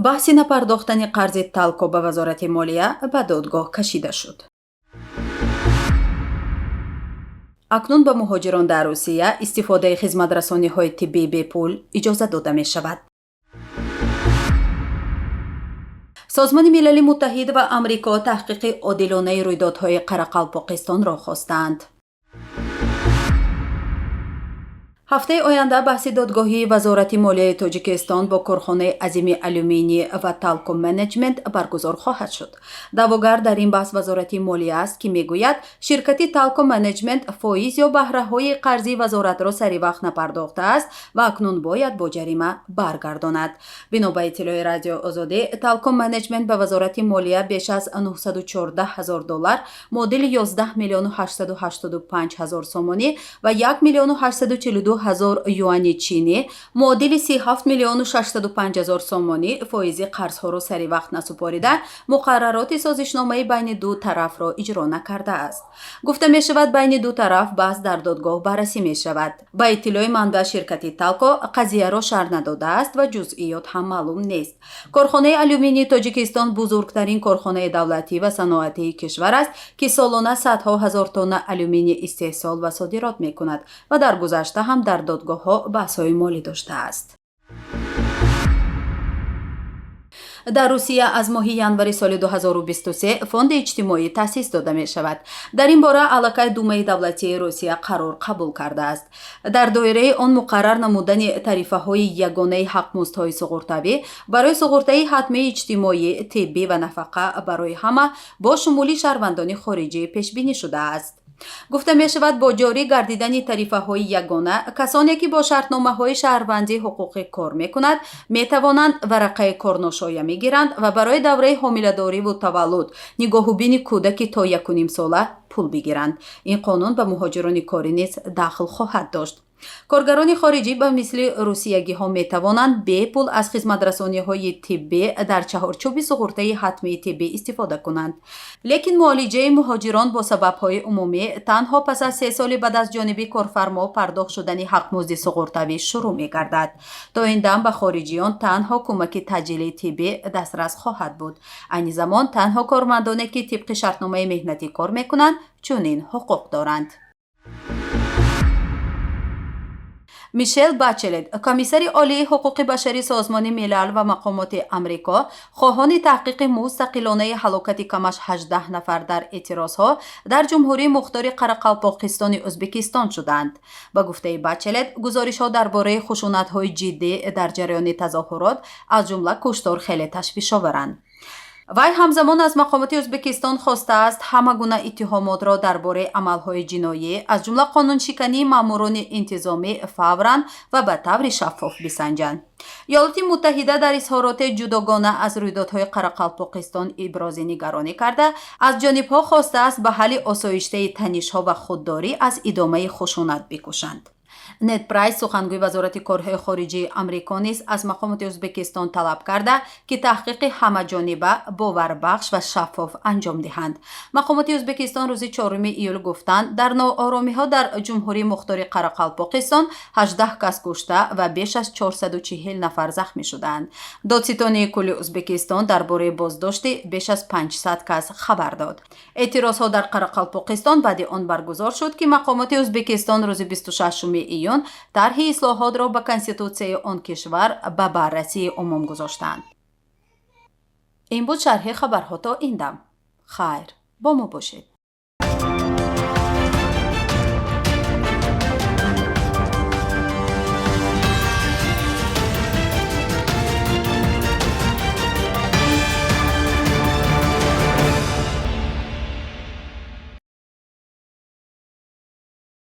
Баҳси напардохтани қарзи Талко ба Вазорати молия ба додгоҳ кашида шуд. Акнун ба муҳоҷирон дар Русия истифодаи хизматрасониҳои тиббии бепул иҷоза дода мешавад. Созмони Милали Муттаҳид ва Амрико таҳқиқи одилонаи рӯйдодҳои Қарақалпоқистонро хостаанд. Ҳафтаи оянда баҳси додгоҳии Вазорати молияи Тоҷикистон бо корхонаи азими алюминий ва Талко Менеҷмент баргузор хоҳад шуд. Даъвогар дар ин баҳс Вазорати молия аст, ки мегӯяд, ширкати Талко Менеҷмент фоиз ё баҳраҳои қарзии вазоратро сари вақт напардохтааст ва акнун бояд бо ҷарима баргардонад. Бино ба иттилои Радио Озодӣ, Талко Менеҷмент ба Вазорати молия беш аз 914 ҳазор доллар, муодили 11 миллиону 885 ҳазор сомонӣ ва 1 миллиону 842 ҳазор юани чинӣ, муодили 37 миллиону 605 ҳазор сомонӣ фоизи қарзҳоро сари вақт насупорида, муқаррароти созишномаи байни ду тарафро иҷро накардааст. Гуфта мешавад, байни ду тараф баҳс дар додгоҳ баррасӣ мешавад. Ба иттилои манбаъ, ширкати Талко қазияро шарҳ надодааст ва ҷузъиёт ҳам маълум нест. Корхонаи алюминии Тоҷикистон бузургтарин корхонаи давлатӣ ва саноатии кишвар аст, ки солона садҳо ҳазор тонна алюминий истеҳсол ва содирот мекунад ва дар гузашта ҳам дар додгоҳҳо баҳсҳои молӣ доштааст. Дар Русия аз моҳи январи соли 2023 фонди иҷтимоӣ таъсис дода мешавад. Дар ин бора аллакай Думаи давлатии Русия қарор қабул кардааст. Дар доираи он муқаррар намудани тарифаҳои ягонаи ҳақмуздҳои суғуртавӣ барои суғуртаи ҳатмии иҷтимоӣ, тиббӣ ва нафақа барои ҳама бо шумули шаҳрвандони хориҷӣ пешбинӣ шудааст. Гуфта мешавад, бо ҷорӣ гардидани тарифаҳои ягона, касоне ки бо шартномаҳои шаҳрвандӣ ҳуқуқӣ кор мекунад, метавонанд варақаи корношоя мегиранд ва барои давраи ҳомиладориву таваллуд, нигоҳубини кӯдаки то якунимсола пул бигиранд. Ин қонун ба муҳоҷирони корӣ низ дахл хоҳад дошт. Коргарони хориҷӣ ба мисли русиягиҳо метавонанд бепул аз хизматрасониҳои тиббӣ дар чаҳорчӯби суғуртаи ҳатмии тиббӣ истифода кунанд. Лекин муолиҷаи муҳоҷирон бо сабабҳои умумӣ танҳо пас аз 3 соли баъд аз ҷониби корфармо пардохт шудани ҳақмузди суғуртавӣ шурӯъ мегардад. То ин дам ба хориҷиён танҳо кӯмаки таъҷилии тиббӣ дастрас хоҳад буд. Айни замон танҳо кормандоне, ки тибқи шартномаи меҳнатӣ кор мекунанд, чунин ҳуқуқ доранд. Мишел Бачелет, комиссари олии ҳуқуқи башари Созмони Милал, ва мақомоти Амрико хоҳони таҳқиқи мустақилонаи ҳалокати камаш 18 нафар дар эътирозҳо дар Ҷумҳурии Мухтори Қарақалпоқистони Ӯзбекистон шуданд. Ба гуфтаи Бачелет, гузоришҳо дар бораи хушунатҳои ҷиддӣ дар ҷараёни тазоҳурот, аз ҷумла куштор, хеле ташвишоваранд. Вай ҳамзамон аз мақомоти Ӯзбекистон хостааст, ҳама гуна иттиҳомотро дар бораи амалҳои ҷиноӣ, аз ҷумла қонуншикании маъмурони интизомӣ, фавран ва ба таври шаффоф бисанҷанд. Иёлоти Муттаҳида дар изҳороте ҷудогона аз рӯйдодҳои Қарақалпоқистон ибрози нигаронӣ карда, аз ҷонибҳо хостааст, ба ҳалли осоиштаи танишҳо ва худдорӣ аз идомаи хушунат бикӯшанд. Нед Прайс, сухангӯи Вазорати корҳои хориҷии Амрико, низ аз мақомоти Ӯзбекистон талаб карда, ки таҳқиқи ҳамаҷониба, боварбахш ва шаффоф анҷом диҳанд. Мақомоти Ӯзбекистон рӯзи 4 июл гуфтанд, дар нооромиҳо дар Ҷумҳурии Мухтори Қарақалпоқистон 18 кас кушта ва беш аз 440 нафар захмӣ шудаанд. Додситонии кулли Ӯзбекистон дар бораи боздошти беш аз 500 кас хабар дод. Эътирозҳо дар Қарақалпоқистон баъди он баргузор шуд, ки мақомоти Ӯзбекистон рӯзи 26 июн тарҳи ислоҳотро ба конститутсияи он кишвар ба баррасии умум гузоштанд. Ин буд шарҳи хабарҳо то ин дам. Хайр, бо мо бошед.